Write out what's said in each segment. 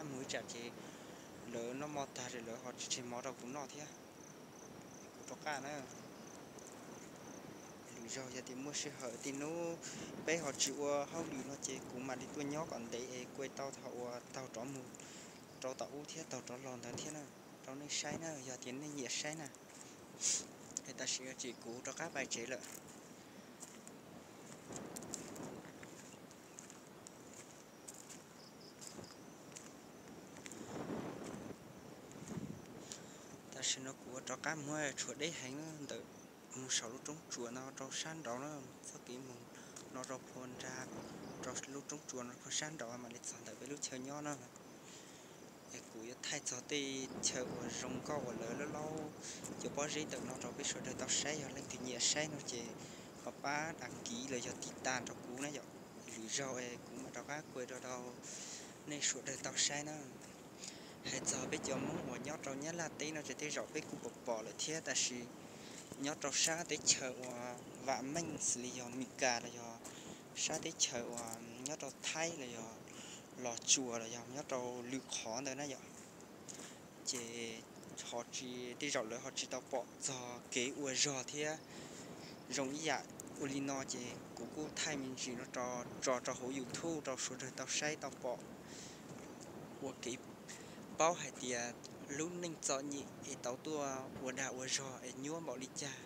mus ib tsam ces lawv noj mov tag ces lawv ho tsis tseg mov rau kuv noj thiab. Kuv rov qab na. Lwm zaug yog tias muaj sij hawm tib hnub peb ho tsis ua hauj lwm no ces kuv mam li tuaj nyob kom ntev es kuv tau thaum uas taug rov mus rau tom ub thiab taug rov los ntawd thiab na, rau nej saib na, yog tias nej nyiam saib na. Es tam sim no ces kuv rov qab pais tsev lawm. Tam sim no kuv rov qab mus tshuav deb heev na, ntawm mus saum lub roob tsuas no rau sab nraud na, txoj kev mus no rau phua nra, rau lub roob tsuas no rau sab nraud mam li txog ntawm peb lub chaw nyob na. Es kuv yuav thaij txog tej chaw uas zoo nkauj uas lawv laub laub cov pob zeb ntawm no rau peb sawv daws tau saib, yog leej twg nyiam saib no ces ho pab đăng ký los yog tiv tas rau kuv na yom. Lwm zaug es kuv mam rov qab kuaj rau rau nej sawv daws tau saib na. Hais txog peb cov Hmoob uas nyob rau Nyab Laj teb no ces tej zaum peb kuj pom pom lawm thiab, tab sis nyob rau sab teb chaws uas vam meej xws li yog Meskas los yog sab teb chaws uas nyob rau Thaib los yog Los Tsuas los yog nyob rau lwm qhov ntawd na yom, ces ho tsis, tej zaum lawv ho tsis tau pom txog kev ua zog thiab zoo ib yam ua li no, ces kuv kuj thaij me ntsis no tso rau hauv YouTube rau sawv daws tau saib tau pom, ua kev paub hais tias lub neej txom nyem es tau tuaj ua dag ua zog es nyuaj npaum li cas,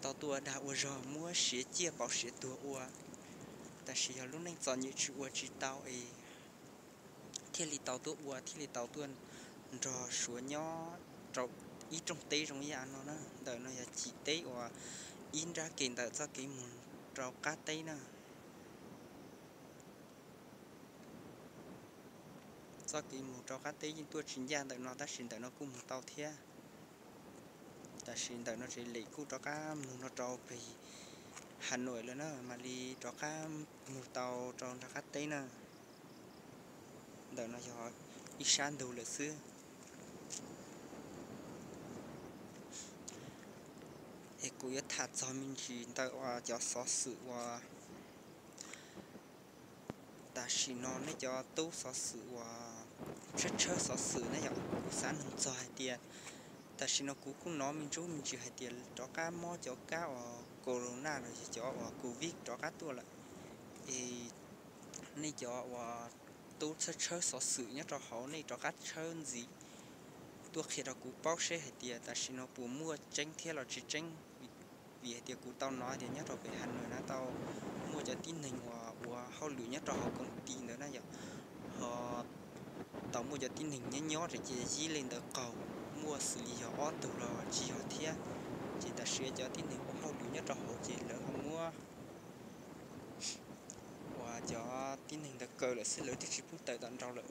tau tuaj ua dag ua zog muab siav ciaj pauv siav tuag ua. Tab sis yog lub neej txom nyem tsis ua tsis tau es thiaj li tau tuaj ua, thiaj li tau tuaj nrog Suav nyob rau ib rooj teb zoo ib yam no na. Ntawm no yog cim teb uas ib nrab ke ntawm txoj kev mus rau qab teb na. Txoj kev mus rau qab teb yeej tuaj tsis ncaj ntawm no, tab sis ntawm no kuj mus tau thiab. Tab sis ntawm no ces lem kuj rov qab mus no rau pem Hà Nội lawm na, mam li rov qab mus tau rau nram qab teb na. Ntawm no yog ib sab ntug lawm xwb. Es kuv yuav tham txog me ntsis ntawm uas cov xov xwm uas tam sim no nej cov tub xov xwm uas tshawb tshawb xov xwm na yom, kuv xav nug txog hais tias tam sim no kuv kuj hnov me ntsis me ntsis hais tias rov qab mob cov kab uas corona los yog cov uas covid rov qab tuaj lawm. Es nej cov uas tub tshawb tshawb xov xwm nyob rau hauv nej rov qab tshawb ntxiv tuaj qhia rau kuv paub seb hais tias tam sim no puas muaj tseeb thiab los tsis tseeb. Vim hais tias kuv tau hnov tias nyob rau pem Hà Nội na tau muaj cov tib neeg uas ua hauj lwm nyob rau hauv koom tij ntawd na yom, ho tau muaj cov tib neeg nyob nyob ces yib leeg ntawd qaug, muaj xws li yog ob tug los tsis yog thiab. Ces tam sim cov tib neeg ua hauj lwm nyob rau hauv ces lawv ho muab uas cov tib neeg ntawd kaw lawm xwb, lawv twb tsis pub tawm tom nraud lawm.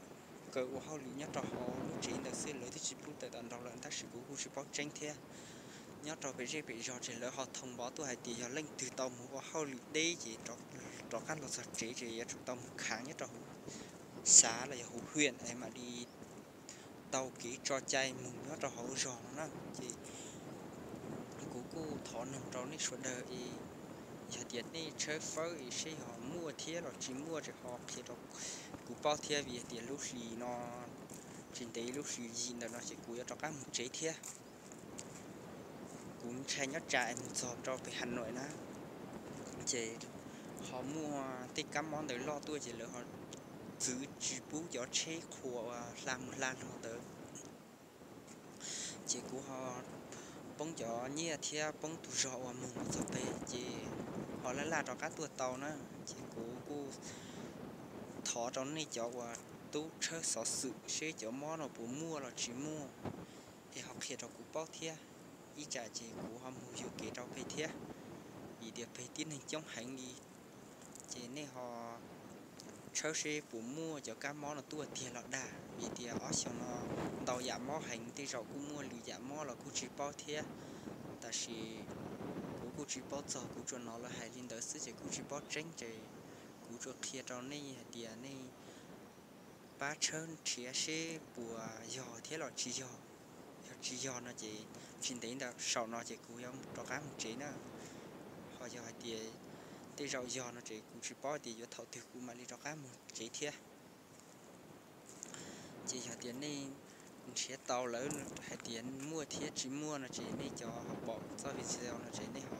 Kaw ua hauj lwm nyob rau hauv lub tsev ntawd xwb, lawv twb tsis pub tawm tom nraud lawm, tab sis kuv kuj tsis paub tseeb thiab. Nyob rau pem zej pem zos ces lawv ho thoo npov tuaj hais tias yog leej twg tau mus ua hauj lwm deb ces rov qab los txog tsev ces yuav tsum tau mus khaav nyob rau hauv xav los yog hauv huyện es mam li tau kev tso cai mus nyob rau hauv zos no na. Ces kuv kuj thov noog rau nej sawv daws es yog tias nej tshawb fawb es seb yog muaj thiab los tsis muaj ces ho qhia rau kuv paub thiab, vim hais tias lub hlis no tsis ntev lub hlis yim ntawm no ces kuv yuav rov qab mus tsev thiab. Kuv ntshai nyob tsam es mus txog rau pem Hà Nội na, ces ho muaj tej kab mob ntawd loj tuaj ces lawv ho txwv tsis pub cov tsheb qhua uas hla mus hla los ntawd, ces kuv ho poob cov nyiaj thiab poob tus zog uas mus mus txog pem ces ho laj laj rov qab tuaj tau na. Ces kuv kuj thov rau nej cov uas tub tshawb xov xwm seb cov mob no puas muaj los tsis muaj es ho qhia rau kuv paub thiab. Ib tsam ces kuv ho mus yuam kev rau pem thiab, vim tias pem tib neeg coob heev li. Ces nej ho tshawb seb puas muaj cov kab mob no tuaj tiag los dag, vim tias ob xyoos no ntau yam mob heev, tej zaum kuj muaj lwm yam mob los kuj tsis paub thiab. Tab sis kuv kuj tsis paub txog, kuv tsuas hnov lawv hais li ntawd xwb ces kuj tsis paub tseeb ces kuv tsuas qhia rau nej hais tias nej pab tshawb nrhiav seb puas yog thiab los tsis yog. Yog tsis yog no ces tsis ntev ntawm saum no ces kuv yuav rov qab mus tsev na. Ho yog hais tias tej zaum yog no ces kuv tsis paub tias yuav thaum twg kuv mam li rov qab mus tsev thiab. Ces yog tias nej nrhiav tau lawm hais tias muaj thiab tsis muaj no ces nej cov ho pom txoj video no ces nej ho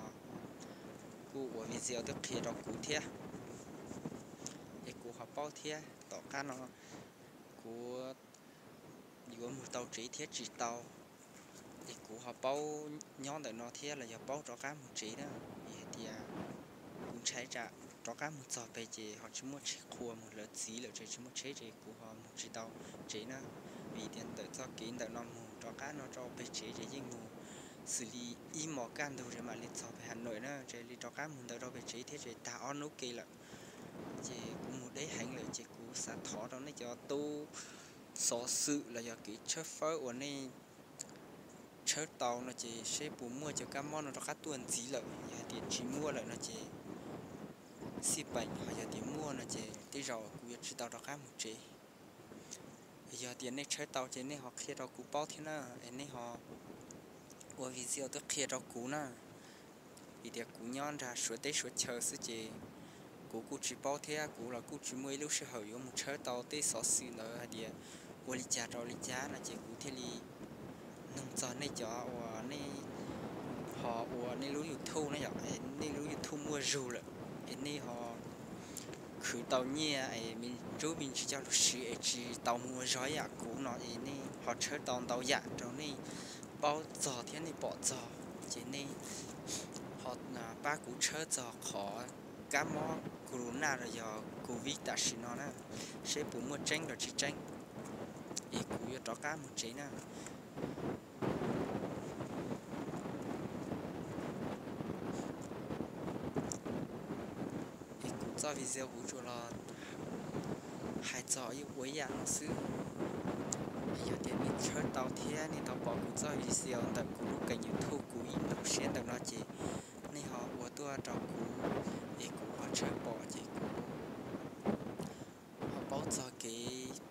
kuj ua video twb qhia rau kuv thiab, es kuv ho paub thiab tom qab no kuv yuav mus tau tsev thiab tsis tau, es kuv ho paub nyob ntawm no thiab los yog paub rov qab mus tsev na. Vim hais tias kuv ntshai tsam rov qab mus txog pem ces ho tsis muaj tsheb qhua mus lawv txiv lawm ces tsis muaj tsheb ces kuv ho mus tsis tau tsev na. Vim tias ntawm txoj kev ntawm no mus rov qab no rau pem tsev ces yeej mus xws li ib hmos kaj ntug ces mam li txog pem Hà Nội na, ces li rov qab mus ntawd rau pem tsev thiab ces tag ob hnub ke lawm. Ces kuv mus deb heev lawm ces kuv xav thov rau nej cov tub xov xwm los yog kev tshawb fawb uas nej tshawb tau no ces seb puas muaj cov kab mob no rov qab tuaj ntxiv lawm. Yog hais tias tsis muaj lawm no ces xij peem, ho yog tias muaj no ces tej zaum kuv yuav tsis tau rov qab mus tsev. Yog tias nej tshawb tau ces nej ho qhia rau kuv paub thiab na, es nej ho ua video twb qhia rau kuv na. Vim tias kuv nyob nram Suav teb Suav chaw xwb ces kuv kuj tsis paub thiab kuv los kuj tsis muaj ib lub sij hawm yuav mus tshawb tau tej xov xwm ntawd hais tias ua li cas rau li cas no ces kuv thiaj li nug txog nej cov uas nej ho ua nej lub YouTube na yom, es nej lub YouTube muaj zug lawm, es nej ho khwv tau nyiaj es me ntsis coj lug siv es tsis tau mus ua zog ib yam kuv no es nej ho tshawb tau ntau yam rau nej paub txog thiab nej pom txog, ces nej ho pab kuv tshawb txog qhov kab mob corona los yog covid tam sim no na, seb puas muaj tseeb los tsis tseeb, es kuv yuav rov qab mus tsev na. Es kuv txoj video kuv tsuas los hais txog ib ua ib yam no xwb. Yog tias nej tshawb tau thiab nej tau pom kuv txoj video ntawm kuv lub kênh YouTube kuv ib nrog siab ntawm no ces nej ho ua tuaj rau kuv, es kuv ho tshawb pom ces kuv ho paub txog kev